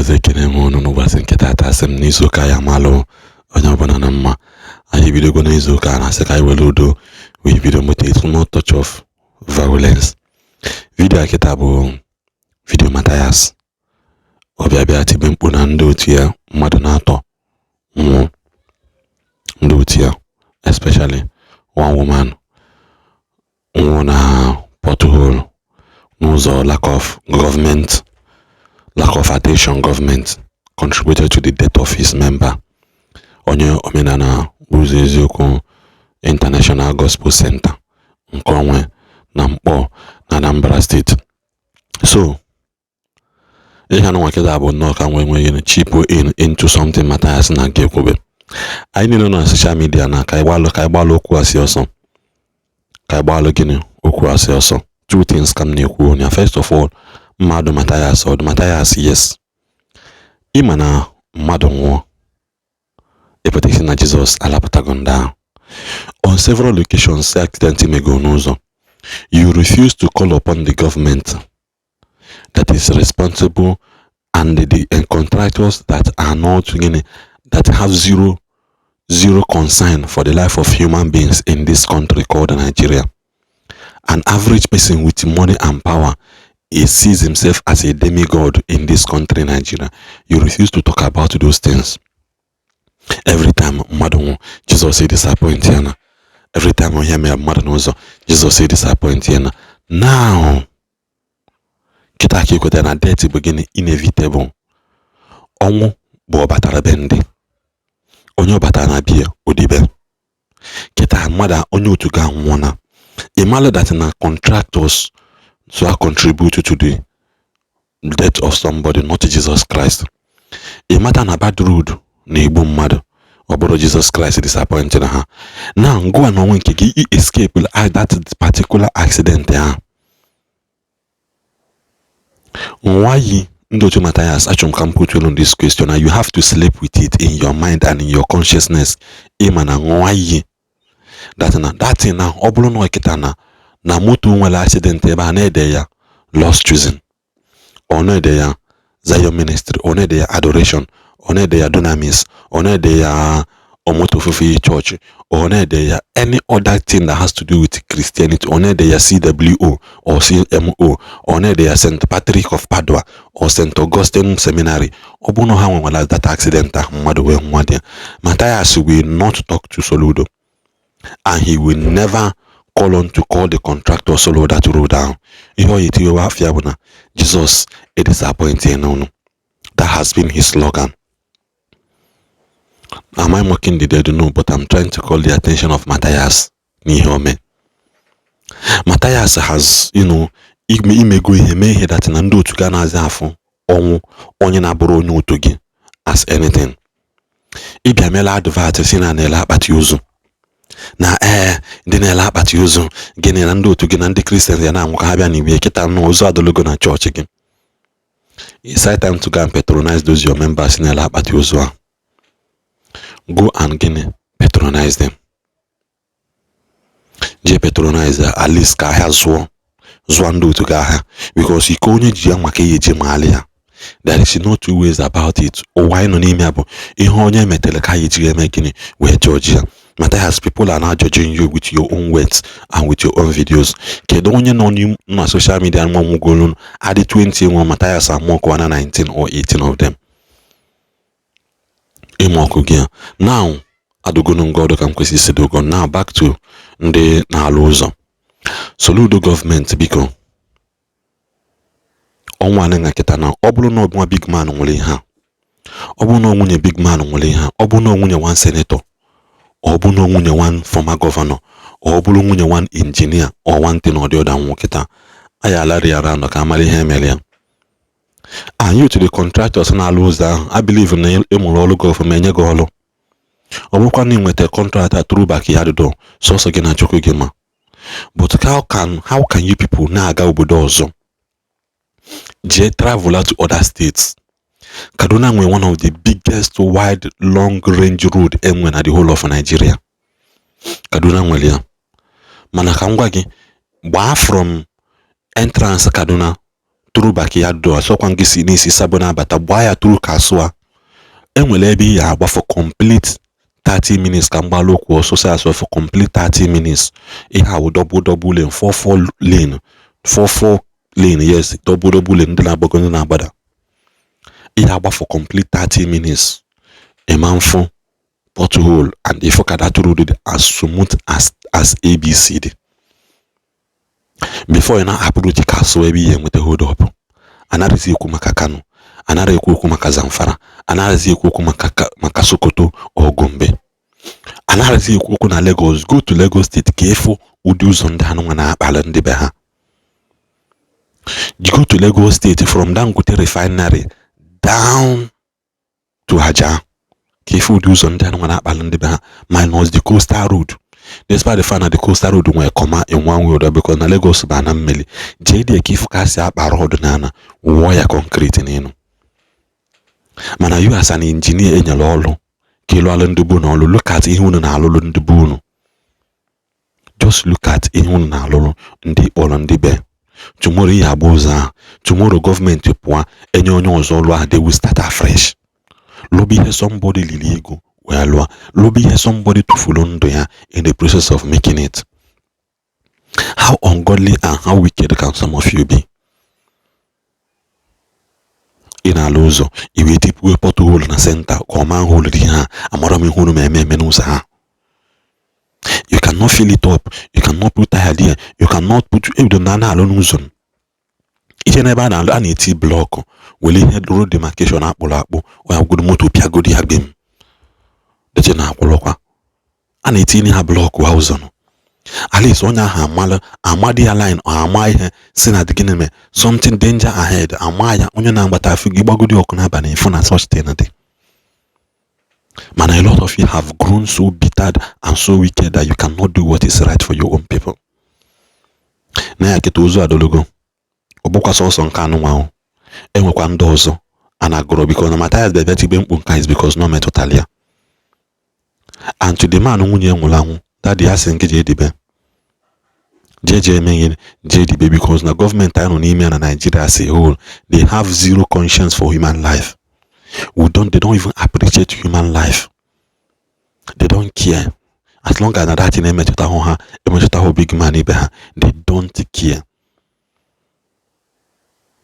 Ọzọ, ekene m unu n'ụbọchị nke taata. Asị m n'izu ụka ya malụ onye ọbụla na mma. Anyị ebidogo n'izu ụka, na-asị ka anyị were udo wee bido moto, no touch of violence. Video a kịta bụ video Mathias. Ọ bịa bịa tibe mkpu na ndị otu ya mmadụ na-atọ nwụọ, ndị otu ya, especially one woman nwụọ na pothole n'ụzọ. Lack of government, lack of attention, government contributed to the death of his member, onye omenala ụzọ eziokwu International Gospel Center nke onwe na Mkpọ na Anambra Steeti. So ihe anụnwa kịta bụ nnọọ ka nwee nwee gịnị chip in into something Mathias na nke ekwube. Anyị niile nọ na social media na ka anyị gbalụ okwu asị ọsọ, ka anyị gbalụ gịnị okwu asị ọsọ. Two things ka m na-ekwu ya. First of all, mmadụ Mathias, ọdụ Mathias, yes, ịma na mmadụ nwụọ, epụtaghị na Jizọs alapụtago ndị ahụ. On several occasions accident mego n'ụzọ, you refuse to call upon the government that is responsible and the contractors that are not gịnị, that have zero zero concern for the life of human beings in this country called Nigeria. An average person with money and power, he sees himself as a demigod in this country, Nigeria. You refuse to talk about those things. Every time mmadụ nwụ, Jesus disappoint ya na. Every time onye mere mmadụ n'ụzọ, Jesus disappoint ya na. Now, kịta ka ekweta na death bụ gịnị? Inevitable. Ọnwụ bụ ọbatara be ndị onye ọbatara na bia odibe. Kịta mmadụ onye otu ga-anwụọ na ịmalụ that na contractors so contribute to the death of somebody, not Jesus Christ. Ị mata na bad road na-egbu mmadụ, ọ bụrụ Jesus Christ disappointed ha na ngwa na onwe nke gị i escape that particular accident ahụ. Nwayi ndị otu Mathias, achọrọ m ka m put you on this question and you have to sleep with it in your mind and in your consciousness. Ịma na nwayi that na that thing na ọ bụrụ na ọkịta na moto nwere accident ebe a na-ede ya Lost Chosen, ọ na-ede ya Zion Ministry, ọ na-ede ya Adoration, ọ na-ede ya Dunamis, ọ na-ede ya Omoto Ofufe Church, ọ na-ede ya any other thing that has to do with Christianity, ọ na-ede ya CWO or CMO, ọ na-ede ya St. Patrick of Padua or St. Augustine Seminary, ọ bụrụ na ha nwewara that accident ahụ, mmadụ wee nwa dị ya, Matthias will not talk to Soludo and he will never call on to call the contractor solo that road ahụ. Ihe ọ ya afịa bụ na Jesus e disappoint n'ụnụ. That has been his slogan. Am I mocking the dead? No, but I'm trying to call the attention of Matthias n'ihe ome. Matthias has imego ihe mee ihe that na ndị otu ga na-aza afụ ọnwụ onye na-abụrụ onye otu gị as anything. Ịbịa mela advert si na na-ele akpati ozu na ee ndị na-ele akpati ozu gịnị na ndị otu gị na ndị Christians ya na-anwụ ka ha bịa n'igwe kịta na ozu adologo na chọọchị gị. It's high time to go and patronize those your members na-ele akpati ozu ahụ. Go and gịnị, patronize them. Jee patronize at least ka ahịa zụọ zụọ ndị otu gị ahịa, because ike onye ji ya maka ihe eji maali ya. There is no two ways about it. Ụwa anyị nọ n'ime ya bụ ihe onye metere ka anyị ji eme gịnị wee judge ya. Matthias, people are now judging you with your own words and with your own videos. Kedu onye nọ na social media nwa nwugolu adị 20 nwa Matthias amụọkwa na 19 or 18 of them ịmụ ọkụ gị ya now adụgonu nga ọdụ ka m kwesịrị isi dogo. Now back to ndị na-alụ ụzọ. Soludo gọọmenti, biko, ọnwa anị na kịta na ọ bụrụ na ọ big man nwere ihe a, ọ bụrụ na nwunye big man nwere ihe a, ọ bụrụ na nwunye one senator, ọ bụrụ na nwunye one former governor, ọ bụrụ nwunye one engineer or one thing or the other nwụ kịta, anyị alarị ya around ka amara ihe emere ya. And you to the contractors na-alụ ụzọ ahụ, I believe na ịmụrụ ọrụ gọọmenti enye gị ọrụ, ọ bụrụkwa na ị nweta contract a through backyard door, sọsọ gị na Chukwu gị ma. But how can you people na-aga obodo ọzọ jee travel to other states? Kaduna nwere one of the biggest wide long range road enwe na the whole of Nigeria. Kaduna nwere ya, mana ka m gwa gị, gbaa from entrance Kaduna Through backyard door, asọkwa gị si n'isi Sabo na-abata, gbaa ya through Kasuwa. Enwere ebe ị ya agba for complete 30 minutes ka mgbalụ okwu ọsọ asọ for complete 30 minutes. Ihe awụ double double lane, 4 4 lane, 4 4 lane, yes, double double lane, ndị na-agbago, ndị na-agbada. Ihe agba for complete 30 minutes, ịma mfụ pothole, and if ka that road dị as smooth as ABC dị before ị na-approach Kasuwa ebe ihe enweta hold up. Anaghịzi ekwu maka Kano, anaghị ekwu okwu maka Zamfara, anaghịzi ekwu okwu maka Sokoto or Gombe, anaghịzi ekwu okwu na Lagos. Go to Lagos State ka ịfụ ụdị ụzọ ndị anụnwa na-akpali ndị be ha. You go to Lagos State from Dangote Refinery down to Ajah ka ịfụ ụdị ụzọ ndị anụnwa na-akpali ndị be ha, minus the coastal road, despite the fact na the coastal road nwere comma in one way or the other, because na Lagos bụ ana mmiri. Jee dị ka ịfụ ka si akpa road n'ana wụọ ya concrete n'elu. Mana you as an engineer enyere ọrụ ka ịlụ alụ ndị bụ na ọlụ, look at ihe unu na-alụlụ ndị bụ unu. Just look at ihe unu na-alụlụ ndị kpọrọ ndị be. Tomorrow ihe agba ụzọ ahụ, tomorrow gọọmenti pụọ, enye onye ọzọ lụọ ahụ, they will start afresh. Lụba ihe somebody liri ego wee lụọ, lụba ihe somebody tụfuru ndụ ya in the process of making it. How ungodly and how wicked can some of you be? Ị na-alụ ụzọ, i wee tipuo pothole na center ka ọ maa hole dị ha. Amara m ihe unu ma eme eme n'ụzọ ha. You cannot fill it up, you cannot put tire there, you cannot put ebido na na-alụ n'ụzọ. Ije n'ebe a na-alụ, a na-eti block were ihe road demarcation akpụrụ akpụ, onye gwugodo moto pịagodi ya gbem deje na akwụlọkwa a na-etinye ha block ha ụzọ nọ. At least onye ahụ amalụ amadi ya line ọ ama ihe si na gịnị mee something danger ahead, ama ya onye na-agbata afọ gị gbagodi ọkụ n'abalị ịfụ na such thing dị. Mana a lot of you have grown so bitter and so wicked that you cannot do what is right for your own people. Na ya kịta ozu adologo, ọ bụkwa sọsọ nke anụnwa ahụ, enwekwa ndị ọzọ a na-agụrụ, because na Mathias bịa tigbe mkpu nke is because na ọ metụtara ya. And to the man nwunye nwụrụ anwụ, daddy ya sị nke jee dibe, jee jee eme ihe, jee dibe, because na gọọmenti anyị nọ n'ime ya na Nigeria as a whole, they have zero conscience for human life. We don't they don't even appreciate human life. They don't care. As long as na that thing emetụtahụ ha, emetụtahụ big man ibe ha, they don't care.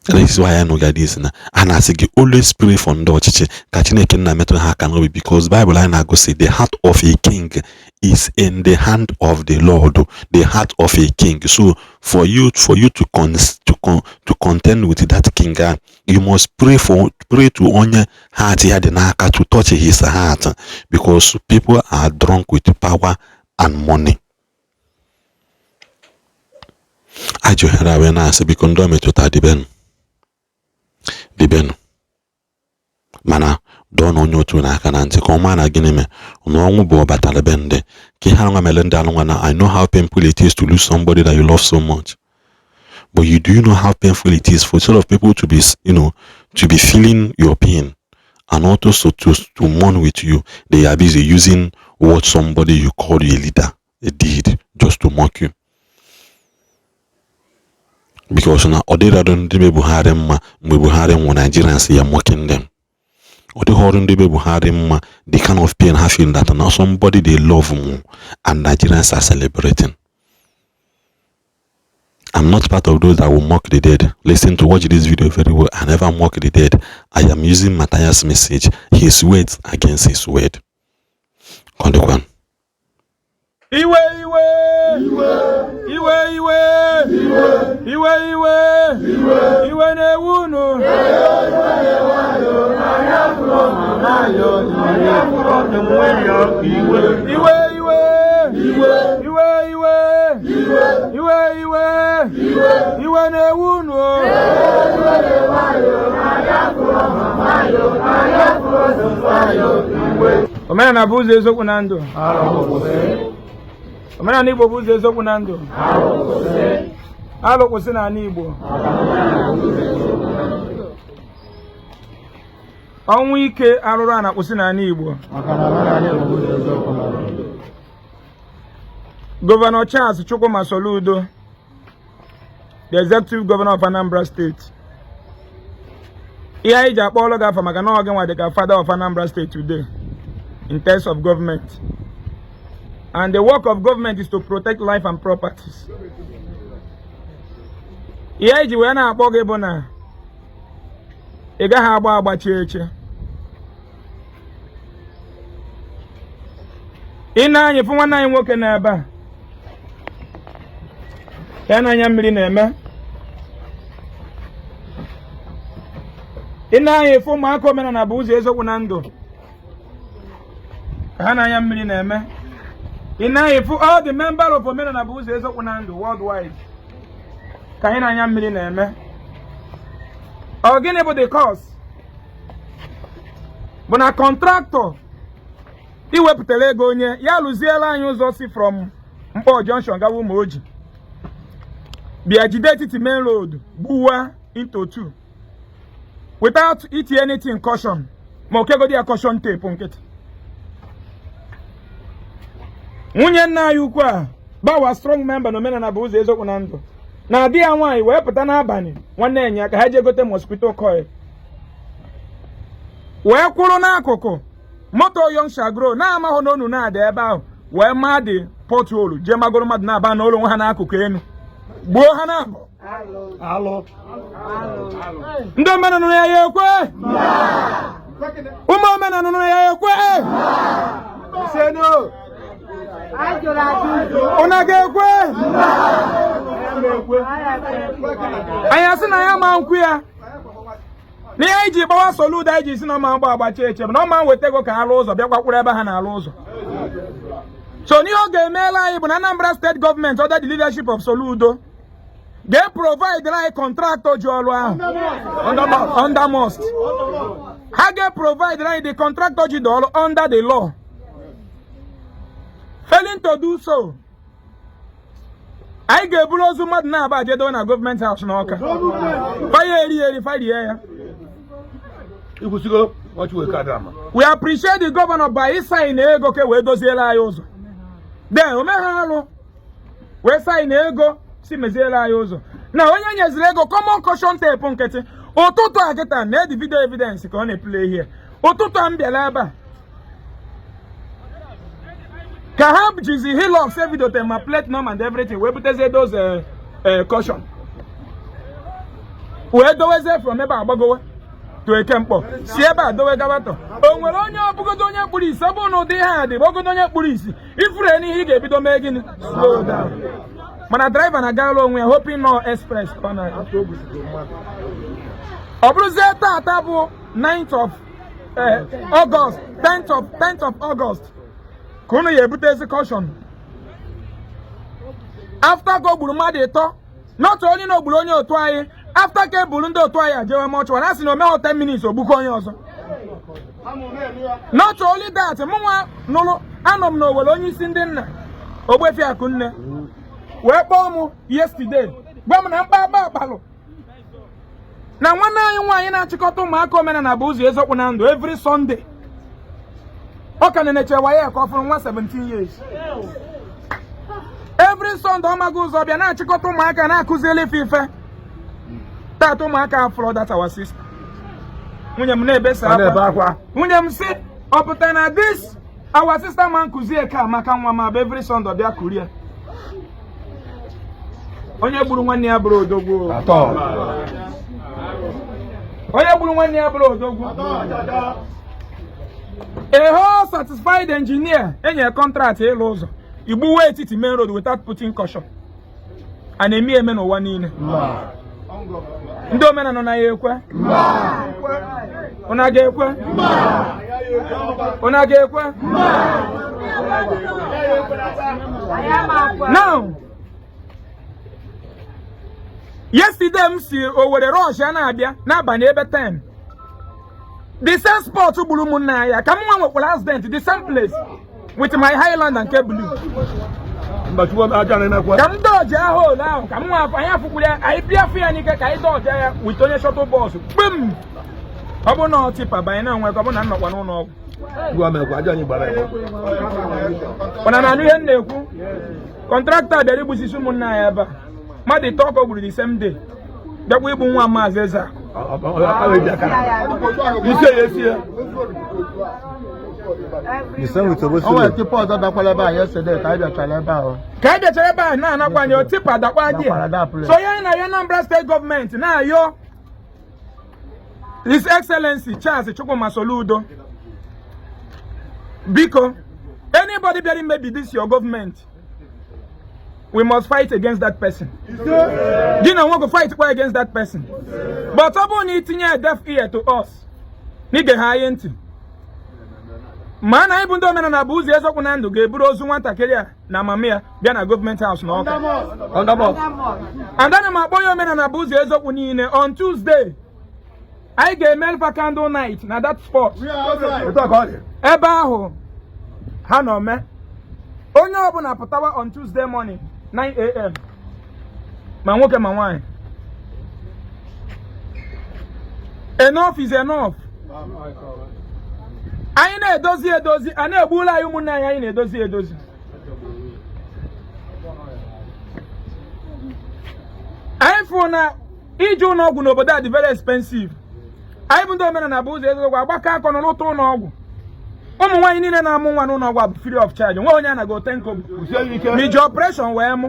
That is why I know this na a na-asị gị always pray for ndị ọchịchị ka Chineke nna metụ ha aka n'obi, because Bible anyị na-agụsị, the heart of a king is in the hand of the Lord. The heart of a king. So for you to contend with that king, you must pray to onye heart ya dị n'aka to touch his heart, because people are drunk with power and money. Ajọ ohere wee na-asị, biko, ndị o metụta, dịbenụ dịbenụ, mana dọọ na onye otu n'aka na ntị ka ọ maa na gịnị mee na ọnwụ bụ ọbatara be ndị ka ihe anwa mere ndị anụnwa na I know how painful it is to lose somebody that you love so much, but you do you know how painful it is for sort of people to be you know to be feeling your pain and also to mourn with you? They are busy using what somebody you call a leader did just to mock you, because na ọ dịrọdụ ndị be Buhari mma mgbe Buhari nwụrụ. Nigerians ya mocking them. Ọ dịghị ọrụ ndị be Buhari mma, the kind of pain ha feel that now somebody they love nwụ and Nigerians are celebrating. I'm not part of those that will mock the dead. Listen to watch this video very well. I never mock the dead. I am using Matthias' message, his words against his word. Kondekwan. Iwe, iwe, iwe, iwe, iwe, iwe, iwe na-ewu unu. Iwe, iwe, iwe, iwe, iwe, iwe, iwe na-ewu unu. Omenala bụ ụzọ eziokwu na ndụ. Omenala Igbo bụ ụzọ eziokwu na ndụ. Alụ kwụsị n'ala Igbo. Ọnwụ ike, arụrụ ana kwụsị n'ala Igbo. Gọvanọ Charles Chukwuma Soludo, the Executive Governor of Anambra State, Ihe anyị ji akpọ ọlụ gị afa maka na ọ gị nwa dịka father of Anambra State today in terms of government, and the work of government is to protect life and properties. Ihe anyị ji wee na-akpọ gị bụ na ị gaghị agba agba chie eche. Ị na-anya fụ nwanne anyị nwoke n'ebe a ka ya n'anya mmiri na-eme. Ị na-anya fụ ụmụaka omenala bụ ụzọ eziokwu na ndụ ka ha n'anya mmiri na-eme. Ị na-anya fụ all the member of omenala bụ ụzọ eziokwu na ndụ worldwide ka anyị n'anya mmiri na-eme. Ọ gịnị bụ the cause? Bụ na contractor iwepụtara ego onye ya lụziela anyị ụzọ si from Nkpor Junction gawa Ụmụoji, bịa jide etiti main road gbuwa into two without iti anything caution, ma okegodi ya caution tape nkịtị. Nwunye nna anyị ukwu a bawa strong member na omenala bụ ụzọ eziokwu na ndụ na di ya nwaanyị wee pụta n'abalị nwanne enyi ka ha jee gote mosquito coil, wee kwụrụ n'akụkụ moto Young Shall Grow na-amahụ na onu na-ada ebe ahụ, wee maa dị pothole jee magoro mmadụ na-aba n'ụlọ onwe ha n'akụkụ enu gbuo ha na-abụ. Ndị omenala ya ya ekwe, ụmụ omenala ya ekwe, unu ga-ekwe? Anyị asị na ya ma nkwu ya n'ihe anyị ji gbawa Soludo, anyị ji si na ọ ma agba agbacha eche bụ na ọ ma weta ego ka alụ ụzọ bịakwa kwụrụ ebe ha na-alụ ụzọ. So n'ihe ọ ga-emeela anyị bụ na Anambra State Government under the leadership of Soludo ga-eprovide anyị contractor ji ọrụ ahụ under must. Ha ga-eprovide anyị the contractor ji the ọrụ under the law. Failing to do so, anyị ga-eburu ozu mmadụ na-aba jedo na government house n'Ọka, fire eri eri farie ya. We appreciate the governor by ịsign ego ka wee doziere anyị ụzọ. Then o megha alụ wee sign ego si meziere anyị ụzọ na onye nyeziri ego common caution tape nkịtị. Ụtụtụ a kịta na edi video evidence ka ọ na-eplay here. Ụtụtụ a m bịara ebe a ka ha jizi Hilux evidote ma plate number and everything wee butezie those caution wee dowezie from ebe a gbagowe to Eke Nkpor, si ebe a dowe gabatọ. O nwere onye ọbụgodo onye kpuru isi, ọ bụrụ na ụdị ihe a dị ọbụgodo onye kpuru isi ifuru n'ihe ị ga-ebido mee gịnị? Slow down. Mana driver na-agara onwe ya hoping no express ka ọ na ọ bụrụzie tata bụ 9th of August, 10th of August ka unu ya ebute ezi caution after ka o gburu mmadụ ịtọ, not only na o gburu onye otu anyị, after ka e buru ndị otu anyị ajewe mortuary, a sị na o meghọ 10 minutes ogbukọ onye ọzọ. Not only that, mụnwa nụrụ anọ m n'Owere, onye isi ndị nna Ogbuefi Akụnne wee kpọọ m yesterday gwa m na mkpakpa akpalụ na nwanne anyị nwaanyị na-achịkọta ụmụaka omenala bụ ụzọ eziokwu na ndụ every Sunday, ọ ka na-enechewa ya ka ọ fụrụ nwa 17 years. Every Sunday ọ maghị ụzọ bịa na-achịkọta ụmụaka na-akụzieli ife ife tata ụmụaka afụrọ that our sister. Nwunye m na-ebesa akwa, nwunye m sị ọ pụta na this our sister ma nkụzi eke amaka nwa ma bụ every Sunday bịa kurie. Onye gburu nwanne ya bụrụ odogwu, onye gburu nwanne ya bụrụ odogwu. A whole certified engineer enyere contract ịlụ ụzọ igbuwe etiti main road without putting caution. A na-eme eme n'ụwa niile. Ndị omenala na ya ekwe, unu ga-ekwe, unu ga-ekwe. Now yesterday m si Owerri rush a na-abịa n'abalị ebe 10, the same spot gburu ụmụnna ya ka m nwa nwekwara accident, the same place with my Highlander nke blue. Ka m dodge ahụ ole ahụ ka m nwa anyị afụkwuru ya, anyị bịa fụ ya n'ike ka anyị dodge ya with onye shuttle bus kpim. Ọ bụ na ọ tipper banye na nwe ka ọ bụ na nnọkwa n'ụlọ ọgwụ. Mana na anụ ihe m na-ekwu, contractor bịara igbusisi ụmụnna ya ebe a mmadụ ịtọ ka o gburu the same day, bịakwa igbu nwa maazị Ezeakụ. Isi ya esi ya. The same with O nwere Obosile. tipper ọzọ dakwara ebe a yesterday ka anyị bịachara ebe ahụ. Ka anyị bịachara ebe ahụ na-anakwa anyị tipper dakwa dị. Dakwara that place. So ihe anyị na-ayọ Anambra State gọọmenti, na-ayọ His Excellency Charles Chukwuma Soludo, biko, anybody bịara imebi this your government, we must fight against that person. Gị na onwe go fight kwa against that person. But ọ bụrụ na itinye a deaf ear to us, n'ige ha anyị ntị, ma na anyị bụ ndị omenala bụ ụzọ eziokwu na ndụ ga-eburu ozu nwatakịrị a na mama ya bịa na government house na Ọka. And ana m akpọ ya omenala bụ ụzọ eziokwu niile, on Tuesday anyị ga-eme Alpha Candle Night na that spot ebe ahụ ha nọ mee. Onye ọbụla pụtawa on Tuesday morning 9 a.m., ma nwoke ma nwaanyị. Enough is enough. Anyị na-edozi edozi, a na-egbula anyị ụmụnne anyị. Anyị na-edozi edozi. Anyị fụrụ na ije ụlọ ọgwụ n'obodo a dị very expensive. Anyị bụ ndị omenala bụ ụzọ eziokwu agbakọ akọ nọ n'ụtọ ụlọ ọgwụ. Ụmụ nwaanyị niile na-amụ nwa n'ụlọ ọgwụ a bụ free of charge. Nwe onye anaghị ote nkobo ma iji operation wee mụ.